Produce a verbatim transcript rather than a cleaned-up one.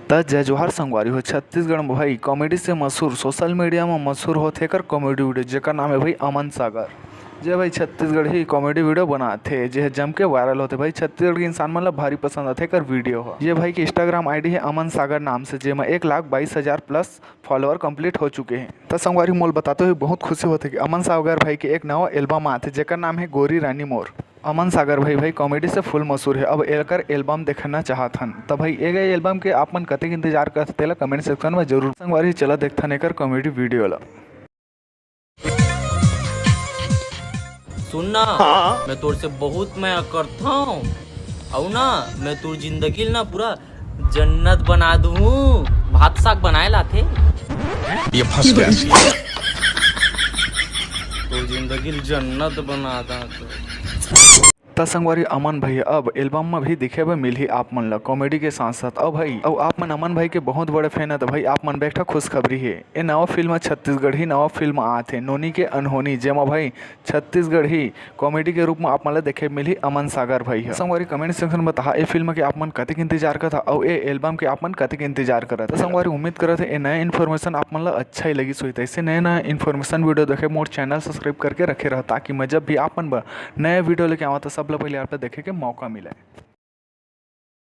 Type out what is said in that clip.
त जय जोहार संगवारी हो। छत्तीसगढ़ में भाई कॉमेडी से मशहूर, सोशल मीडिया में मशहूर होथे एकर कॉमेडी वीडियो, जेकर नाम है भाई अमन सागर। जे भाई छत्तीसगढ़ी कॉमेडी वीडियो बनाथे, जे ह जम के वायरल होथे भाई। छत्तीसगढ़ के इंसान मन ल भारी पसंद आथे एकर वीडियो ह। ये भाई के इंस्टाग्राम आईडी है अमन सागर नाम से, जेमा एक लाख बाईस हजार प्लस फॉलोअर कंप्लीट हो चुके हैं। त संगवारी मोल बताते हुए बहुत खुशी होथे कि अमन सागर भाई के एक नवा एल्बम आथे, जेकर नाम है गोरी रानी मोर। अमन सागर भाई, भाई कॉमेडी से फुल मशहूर है। अब एकर एल्बम देखना चाहत हन, त भाई एगे एल्बम के आप मन कतेक इंतजार करत, तेला कमेंट सेक्शन में जरूर। संगवारी चला देखथन एकर कॉमेडी वीडियो ला। सुन ना, मैं तोर से बहुत मया करथौं। अउ ना, मैं तोर जिंदगी ल ना पूरा जन्नत बना दूँ। भात साग बनाए लाथे। ये फंस गया। तोर जिंदगी ल जन्नत बना दा। त संगवारी अमन भैया अब एल्बम में भी दिखे बर मिलही आप मन ला कॉमेडी के साथ साथ। अउ भाई, अउ आप मन अमन भाई के बहुत बड़े फैन है, त भाई आप मन बर एक ठा खुशखबरी है। ए नवा फिल्म छत्तीसगढ़ी नवा फिल्म आत हे नोनी के अनहोनी, जेमा भाई छत्तीसगढ़ी कॉमेडी के रूप में आप मन ला देखे मिलही अमन सागर भाई ह। संगवारी कमेंट सेक्शन में बताहा ए फिल्म के आप मन कतेक इंतजार करत हा, अउ ए एल्बम के आप मन कतेक इंतजार करत हा। संगवारी उम्मीद करत हे ए नया इन्फॉर्मेशन आप मन ला अच्छा ही लगिस होही। त ऐसे नया नया इन्फॉर्मेशन वीडियो देखे मोर चैनल सब्सक्राइब करके रखे रहा, ताकि मैं जब भी आप मन बर नया वीडियो लेके आवा त सबले पहले आप ला देखे के मौका मिले।